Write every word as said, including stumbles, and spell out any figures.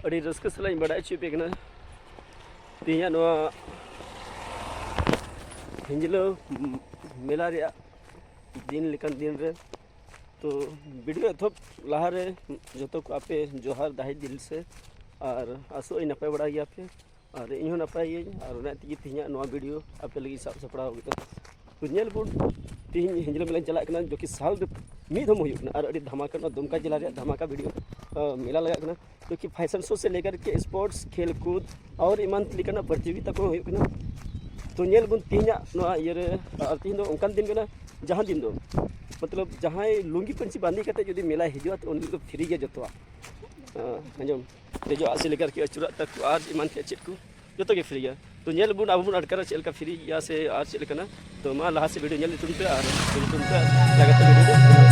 ᱟᱹᱰᱤ ᱨᱟᱹᱥᱠᱟᱹ ᱥᱟᱞᱟᱜ ᱤᱧ ᱵᱟᱰᱟᱭ ᱦᱚᱪᱚᱭᱮᱫ ᱯᱮ ᱠᱟᱱᱟ ᱛᱮᱦᱮᱧᱟᱜ ᱱᱚᱣᱟ ᱦᱤᱸᱡᱽᱞᱟᱹ ᱢᱮᱞᱟ ᱨᱮᱭᱟᱜ ᱫᱤᱱ ᱞᱮᱠᱟᱱ ᱫᱤᱱ ᱨᱮ᱾ ᱛᱚ ᱵᱷᱤᱰᱤᱭᱳ ᱮᱛᱚᱦᱚᱵ ᱞᱟᱦᱟᱨᱮ ᱡᱚᱛᱚ ᱠᱚ ᱟᱯᱮ ᱡᱚᱦᱟᱨ ᱫᱟᱦᱮᱡ ᱫᱤᱞ ᱥᱮ, ᱟᱨ ᱟᱥᱚᱜ ᱟᱹᱧ ᱱᱟᱯᱟᱭ ᱵᱟᱲᱟ ᱜᱮᱭᱟ ᱯᱮ, ᱟᱨ ᱤᱧ ᱦᱚᱸ ᱱᱟᱯᱟᱭ ᱜᱤᱭᱟᱹᱧ᱾ ᱟᱨ ᱚᱱᱟ ᱛᱮᱜᱮ ᱛᱮᱦᱮᱧᱟᱜ ᱱᱚᱣᱟ ᱵᱷᱤᱰᱤᱭᱳ ᱟᱯᱮ ᱞᱟᱹᱜᱤᱫ ᱥᱟᱵ ᱥᱟᱯᱲᱟᱣ ᱠᱮᱫᱟ᱾ ᱛᱚ ᱧᱮᱞ ᱵᱚᱱ, ᱛᱮᱦᱮᱧ ᱦᱤᱸᱡᱽᱞᱟᱹ ᱢᱮᱞᱟᱧ ᱪᱟᱞᱟᱜ ᱠᱟᱱᱟ, ᱡᱚᱠᱤ ᱥᱟᱞ ᱨᱮ ᱢᱤᱫ ᱫᱷᱚᱢ ᱦᱩᱭᱩᱜ ᱠᱟᱱᱟ, ᱟᱨ ᱟᱹᱰᱤ ᱫᱷᱟᱢᱟᱠᱟ, ᱱᱚᱣᱟ ᱫᱩᱢᱠᱟ ᱡᱮᱞᱟ ᱨᱮᱭᱟᱜ ᱫᱷᱟᱢᱟᱠᱟ ᱵᱷᱤᱰᱤᱭᱳ ᱢᱮᱞᱟ ᱞᱟᱜᱟᱜ ᱠᱟᱱᱟ᱾ ᱡᱚᱠᱤ ᱯᱷᱮᱥᱚᱱ ᱥᱳ ᱥᱮ ᱞᱮᱠᱟᱨ ᱠᱮ ᱥᱯᱳᱨᱴᱥ, ᱠᱷᱮᱞ ᱠᱩᱫ ᱟᱨ ᱮᱢᱟᱱ ᱞᱮᱠᱟᱱᱟᱜ ᱯᱨᱚᱛᱤᱡᱳᱜᱤᱛᱟ ᱠᱚ ᱦᱩᱭᱩᱜ ᱠᱟᱱᱟ᱾ ᱛᱚ ᱧᱮᱞ ᱵᱚᱱ ᱛᱮᱦᱮᱧᱟᱜ ᱱᱚᱣᱟ ᱤᱭᱟᱹᱨᱮ, ᱟᱨ ᱛᱮᱦᱮᱧ ᱫᱚ ᱚᱱᱠᱟᱱ ᱫᱤᱱ ᱠᱟᱱᱟ, ᱡᱟᱦᱟᱸ ᱫᱤᱱ ᱫᱚ ᱢᱚᱛᱞᱚᱵ ᱡᱟᱦᱟᱸᱭ ᱞᱩᱝᱜᱤ ᱯᱟᱹᱧᱪᱤ ᱵᱟᱸᱫᱮ ᱠᱟᱛᱮ ᱡᱩᱫᱤ ᱢᱮᱞᱟᱭ ᱦᱤᱡᱩᱜᱼᱟ, ᱛᱚ ᱩᱱᱤ ᱫᱚ ᱯᱷᱨᱤ ᱜᱮᱭᱟ ᱡᱚᱛᱚᱣᱟᱜ᱾ ᱟᱸ, ᱟᱸᱡᱚᱢ, ᱫᱮᱡᱚᱜ ᱟᱥᱮ ᱞᱮᱠᱟᱨ ᱠᱮ ᱟᱹᱪᱩᱨᱟᱜ ᱛᱟᱠᱚ ᱟᱨ ᱮᱢᱟᱱ ᱛᱮᱭᱟᱜ ᱪᱮᱫ ᱠᱚ, ᱡᱚᱛᱚ ᱜᱮ ᱯᱷᱨᱤ ᱜᱮᱭᱟ᱾ ᱛᱚ ᱧᱮᱞ ᱵᱚᱱ ᱟᱵᱚ ᱵᱚᱱ ᱟᱴᱠᱟᱨᱟ ᱪᱮᱫ ᱞᱮᱠᱟ ᱯᱷᱨᱤ ᱜᱮᱭᱟ ᱥᱮ ᱟᱨ ᱪᱮᱫ ᱞᱮᱠᱟᱱᱟ᱾ ᱛᱚ ᱢᱟ ᱞᱟᱦᱟ ᱥᱮᱫ ᱵᱷᱤᱰᱤᱭᱳ ᱧᱮᱞ ᱧᱩᱛᱩᱢ ᱯᱮ ᱟᱨ ᱧᱩᱛᱩᱢ ᱯᱮ ᱡᱟᱭᱜᱟ ᱛᱮ ᱵᱷᱤᱰᱤᱭᱳ ᱫᱚ